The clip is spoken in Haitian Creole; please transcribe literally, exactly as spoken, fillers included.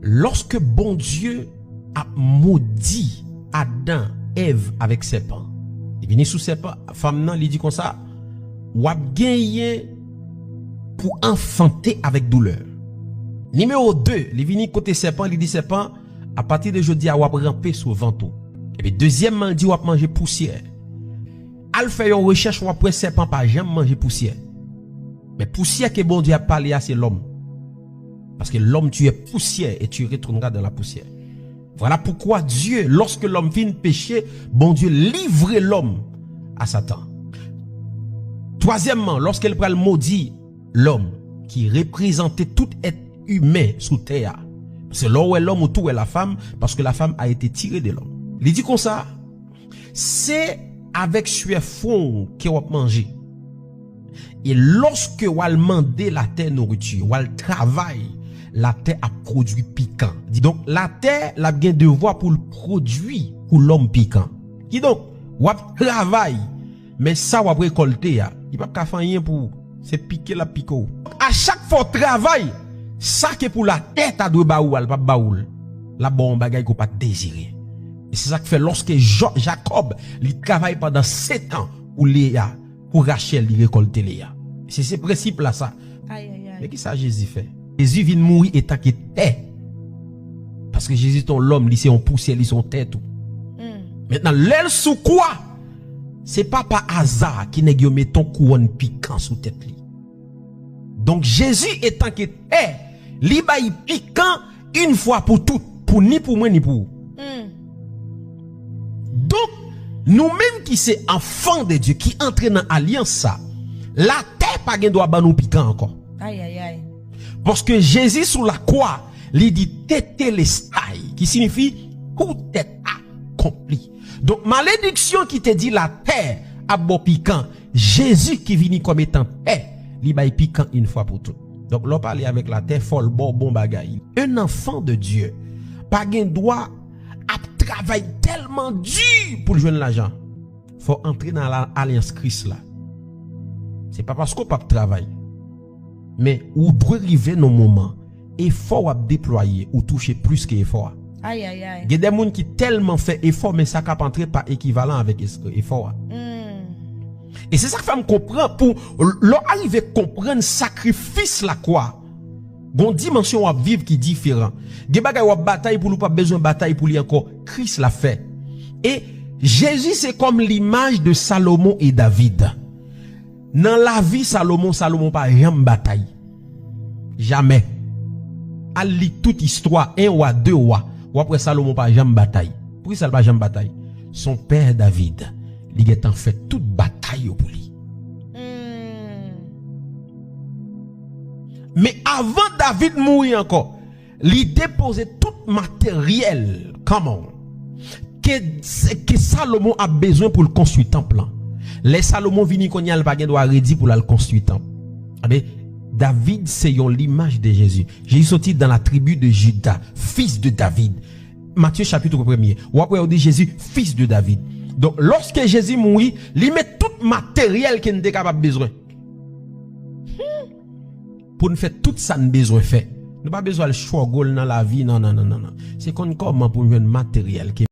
Lòske Bondye ap modi Adan, Èv avèk sèpan, li vini sou sèpan, fanm nan, li di konsa, w ap genyen pou anfante avèk doulè. Nimewo de, li vini kote sèpan, li di sèpan, apati de jodi a, w ap ranpe sou vant ou. Epi dezyèmman, li di w ap manje pousyè. Al fè yon rechèch, w ap wè sèpan pa janm manje pousyè. Men pousyè ke Bondye ap pale a, se lòm. Parce que l'homme tu es poussière et tu retourneras dans la poussière. Voilà pourquoi Dieu, lorsque l'homme fin peche, Bondye livre lòm a Satan. Twazyèmman, lòske l pral modi lòm ki reprezante tout èt imen sou tè a. Paske lè w wè lòm, ou tou wè lafanm, paske lafanm a ete tire de lòm. Li di konsa, se avèk swè fwon w ke w ap manje. E lòske w al mande latè nouriti, w al travay, latè ap pwodui pikan. Kidonk, latè, l ap gen devwa pou l pwodui pou lòm pikan. Kidonk, w ap travay, men sa w ap rekòlte a, li p ap ka fè anyen pou ou. Se pike l ap pike w. A chak fwa w travay, sa ke pou latè ta dwe ba ou a, l p ap ba ou l. L ap ba w yon bagay ke w pa t dezire. E se sa k fè lòske Ja-, Jakòb, li travay pandan setan pou Leya, pou Rachèl, li rekòlte Leya. Se, se prensip la sa. Ayayay. Men ki sa Jezi fè? Jezi vin mouri etanke tè. Paske Jezi se yon lòm, li se yon pousyè, li se yon tè tou. Mentnan, lè l sou kwa, se pa pa aza ke nèg yo mete yon kouwòn pikan sou tèt li. Donk, Jezi etanke tè, li bay pikan yon fwa pou tout, pou ni pou mwen, ni pou ou. Donk, nou menm ki se anfan de Dye, ki antre nan alyans sa, latè pa gen dwa ban nou pikan ankò. Ayayay. Paske Jezi sou lakwa, li di tetelestai, ki siyifi tout est accompli. Donk, malediksyon ki te di latè ap ba w pikan, Jezi ki vini kòm etan tè, li bay pikan yon fwa pou tout. Donk, lè w pale avèk latè, fò l ba w bon bagay. Un enfant de Dieu pa gen dwa ap travay tèlman di pou l jwenn lajan. Fò w antre nan la-, alyans Kris la. Se pa paske w p ap travay. Men ou dwe rive nan moman, efò w ap deplwaye, ou touche plis ke efò a. Ayayay. Gen de moun ki tèlman fè efò, men sa k ap antre pa ekivalan avèk es-, efò a. E se sa k fè m konprann, pou lè w arive konprann sakrifis lakwa, gon dimansyon w ap viv ki diferan. Gen bagay w ap batay pou li, ou p ap bezwen batay pou li ankò. Kris l ap fè. E Jezi se kòm limaj de Salomon e David. Nan lavi Salomon, Salomon pa janm batay. Jamè. Al li tout istwa, en wa, de wa. W ap wè Salomon pa janm batay. Poukisa l pa janm batay? Son pè David, li gentan fè tout batay yo pou li. Men avan David mouri ankò, li depoze tout materyèl, come on, ke, ke Salomon ap bezwen pou l konstwi tanp lan. Lè Salomon vini kounye a, l pa gen dwa redi pou l al konstwi tanp. Ebyen, David se yon limaj de Jezi. Jezi soti dans la tribu de Juda, fils de David. Matye chapit premye. W ap wè yo di Jezi, fils de David. Donk, lòske Jezi mouri, li met tout materyèl ke n te kapab bezwen. Pou n fè tout sa n bezwen fè. Nou pa bezwen al struggle nan lavi, non, non, non, non, non. Se konn kòman pou n jwenn materyèl ke